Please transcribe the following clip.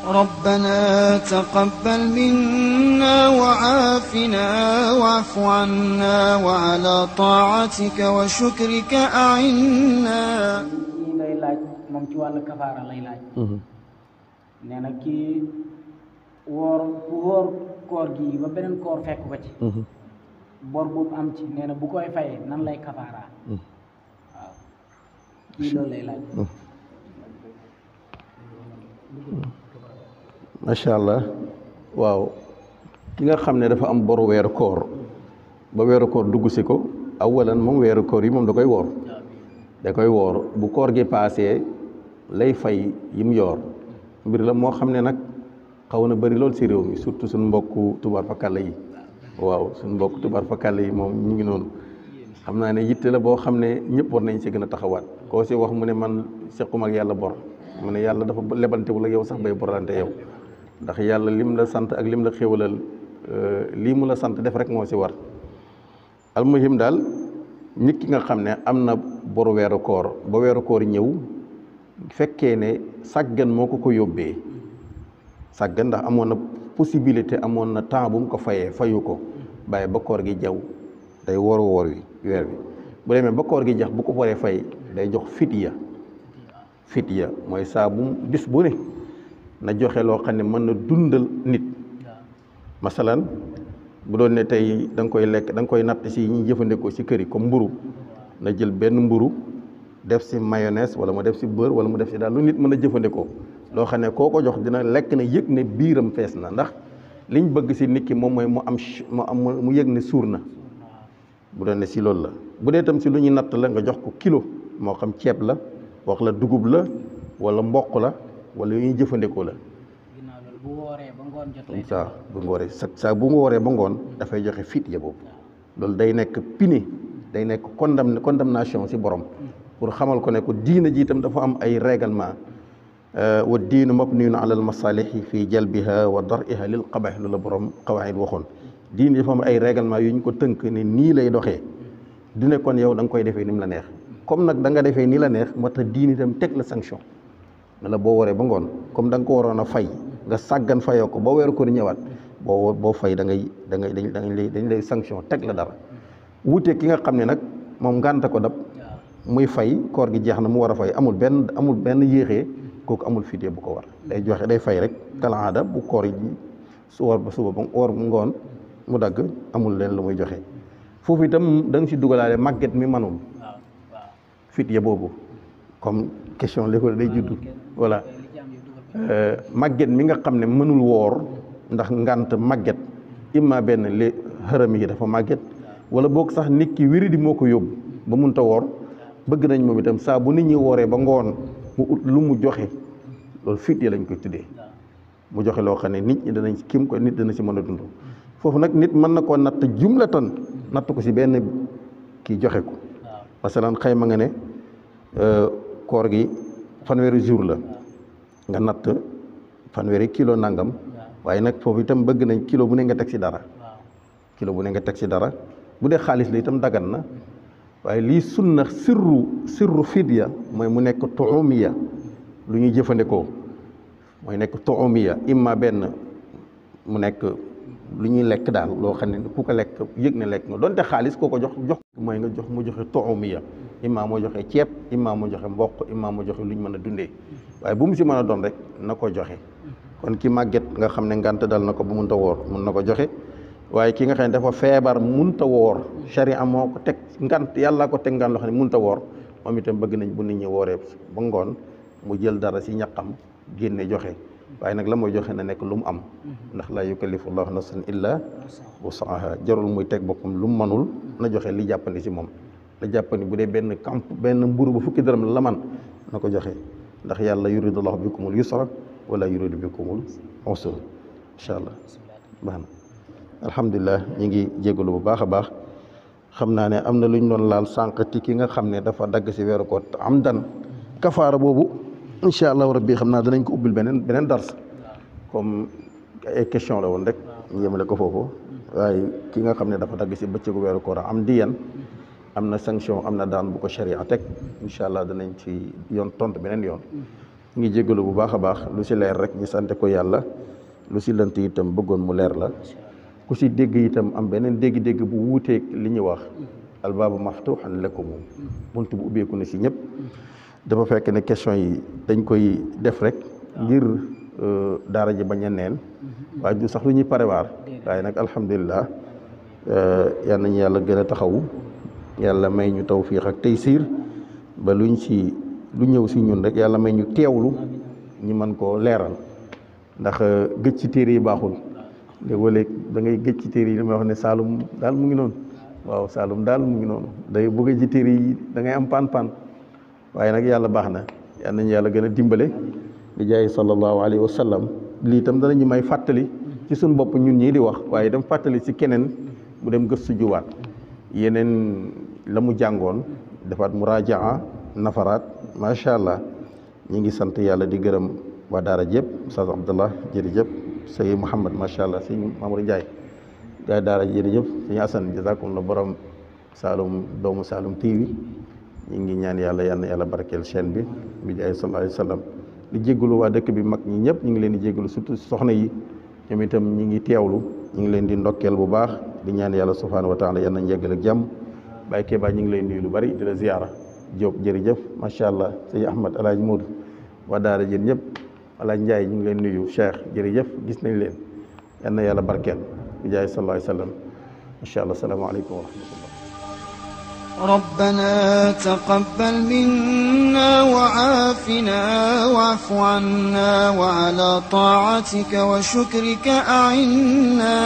ربنا تقبل منا وعافنا واعف عنا وعلى طاعتك وشكرك أعنا. lay laaj moom ci wàllu kafaara lay laaj. nee na kii woor ku woor koor gi ba beneen koor fekk ko ci. bor boobu am ci nee na bu koy fayee nan lay kafaara. waaw kii loolu lay laaj. macha allah waaw ki nga xam ne dafa am boru weeru koor ba weeru koor dugg si ko awalan moom weeru koor yi moom da koy woor bu koor gi paasee lay fay yim yoor mbir la moo xam ne nag xaw na bëri lool si réew mi surtout suñu mbokku tubaar fakàlla yi waaw suñu mbokku tubaar fakàlla yi moom ñu ngi noonu xam naa ne yitte la boo xam ne ñëpp war nañ si gën a taxawaat koo si wax mu ne man sequma ak yàlla bor mu ne yàlla dafa lebantewul ak yow sax bay borante yow ndax yàlla lim la sant ak lim la xéwalal lii mu la sant def rek moo si war almuhim daal nit ki nga xam ne am na boru weeru koor ba weeru koor ñëw fekkee ne sàggan moo ko yóbbee sàggan ndax amoon na possibilité amoon na temps bu mu ko fayu ko bàyyi ba koor gi jaw day woor wi weer wi bu demee ba koor gi jax bu ko waree fay day jox fidya mooy saa bu bis bu ne na joxe loo xam ne mën na dundal nit masalan bu doon ne tey da nga koy lekk da nga koy natt si ñuy jëfandikoo si kër yi comme mburu na jël benn mburu def si mayonnaise wala mu def si beurre wala mu def si daal lu nit mën a jëfandikoo loo xam ne koo ko jox dina lekk na yëg ne biiram fees na ndax liñ bëgg si nit ki moom mooy mu yëg ne suur na bu doon ne si loolu la bu dee tam si lu ñuy natt la nga jox ko kilo moo xam ceeb la wax la dugub la wala mboq la wala yu ñuy jëfandikoo la bu wooree ba ngoon jot lay saa bu wooree ba ngoon dafay joxe fidya boobu loolu day nekk pine day nekk condamnation si borom pour xamal ko ne ko diina ji itam dafa am ay règlement wa diinu mabniyun ala al masalihi fi jalbiha wa dariha lil qabaih lu la borom qawaid waxoon diine dafa am ay règlement yu ñu ko tënk ne nii lay doxee du ne kon yow da nga koy defee ni mu la neex comme nag da nga defee ni la neex moo tax diine itam teg la sanction ne la boo waree ba ngoon comme da nga ko waroon a fay nga sàggan fayoo ko ba weeru ko di ñëwaat boo fay dañ lay sanction teg la dara wuute ki nga xam ne nag moom ngànta ko dab muy fay koor gi jeex na mu war a fay amul benn yéexee kooku amul fidya bu ko war day fay rek kalaada bu koor yi su war ba suba ba woor bu ngoon mu dagg amul leen lu muy joxe foofu itam da nga si dugalaale màgget mi manul fidya boobu comme question li ko day juddu voilà màgget mi nga xam ne mënul woor ndax ngant màgget imma benn li xërëm yi dafa màgget wala boog sax nit ki wéri di moo ko yóbbu ba munta woor bëgg nañ moom itam saa bu nit ñi wooree ba ngoon mu ut lu mu joxe loolu fidya lañ koy tuddee mu joxe loo xam ne nit ñi danañ kim ko nit dana si mën a dund foofu nag nit mën na koo natt jumlatan natt ko si benn kii joxe ko masalan xayma nga ne koor gi fanweeri jour la nga natt fanweeri kilo nangam waaye nag foofu itam bëgg nañ kilo bu ne nga teg si dara bu dee xaalis la itam dagan na waaye lii sunna sirru fidya mooy mu nekk tuumiya lu ñuy jëfandikoo mooy nekk tuumiya imma benn mu nekk lu ñuy lekk daal loo xam ne ku ko lekk yëg ne lekk nga donte xaalis koo ko jox mooy nga jox mu joxe tuumiya imma moo joxe ceeb imma moo joxe mboq imma moo joxe lu ñu mën a dundee waaye bu mu si mën a doon rek na ko joxe kon ki màgget nga xam ne ngant dal na ko bu munta woor mun na ko joxe waaye ki nga xam ne dafa feebar munta woor sharia moo ko teg ngant yàlla ko teg ngant loo xam ne munta woor moom itam bëgg nañ bu nit ñi wooree ba ngoon mu jël dara si ñaqam génne joxe waaye nag la mooy joxe na nekk lu mu am ndax la yukallifu llahu nafsan illa wusaha jarul muy teg boppam lu mu manul na joxe li jàppandi si moom la jàppandi bu dee benn mburu bu fukki dërëm la man na ko joxe ndax yàlla yuridu llahu bikumul yusra wala yuridu bikumul usra incha allah baax na alhamdulilah ñi ngi jégalu bu baax a baax xam naa ne am na lu ñu doon laal sànq ti ki nga xam ne dafa dagg si weeru ko am dan kafaara boobu incha allahu rabbi xam naa danañ ko ubbil beneen dars comme ay question la woon rek ñu yemale ko foofu waaye ki nga xam ne dafa dagg si bëccëgu weeru koor am diyan am na sanction am na daan bu ko sharia teg incha allah danañ ci yoon tontu beneen yoon ngi jégalu bu baax a baax lu si leer rek ñu sante ko yàlla lu si lënt itam bëggoon mu leer la ku si dégg itam am beneen dégg-dégg bu wuuteeg li ñu wax albaabu maftuuhan lakum bunt bu ubbeeku na si ñëpp dafa fekk ne question yi dañ koy def rek ngir daara ji bañ a neen waaye du sax lu ñuy parewaar waaye nag alhamdulilah yal nañu yàlla gën a taxawu yàlla may ñu tawfiix ak taysiir ba lu ñëw si ñun rek yàlla may ñu teewlu ñi mën koo leeral ndax gëj ci téere yi baaxul léeg-léeg da ngay gëj ci téere yi li may wax ne Saalum daal mu ngi noonu waaw Saalum daal mu ngi noonu day bëgg ci téere yi da ngay am pan waaye nag yàlla baax na yal nañu yàlla gën a dimbale bi jaay sallallahu alayhi wa sallam lii itam danañu may fàttali ci suñu bopp ñun ñii di wax waaye dem fàttali si keneen mu dem gëstu juwaat yeneen la mu jàngoon defaat muraajaa nafaraat macha allah ñi ngi sant yàlla di gërëm waa daara jëpp Oustaz Abdallah jërëjëf sëñ Mouhamed macha allah sëñ Mamadou Ndiaye gaay daara jërëjëf sëñ Assane jazakum la borom Saloum doomu Saloum TV ñi ngi ñaan yàlla yal na yàlla barkeel chaîne bi bi jaay sallallahu alayhi wa sallam di jéggalu waa dëkk bi mag ñi ñëpp ñu ngi leen di jéggalu surtout soxna yi ñoom itam ñi ngi teewlu ñu ngi leen di ndokkeel bu baax di ñaan yàlla subhanahu wa taala yal nañ yeggal ak jàmm Baye Keba ñu ngi lay nuyu lu bari di la ziyaara Diop jërëjëf macha allah sëñ Ahmad El Hadj Modou waa daara jën ñëpp El Hadj Ndiaye ñu ngi leen nuyu Cheikh jërëjëf gis nañ leen yal na yàlla barkeel bi jaay sallallahu alayhi wa sallam incha allah salaamaaleykum wa rahmatullah ربنا تقبل منا وعافنا واعف عنا وعلى طاعتك وشكرك أعنا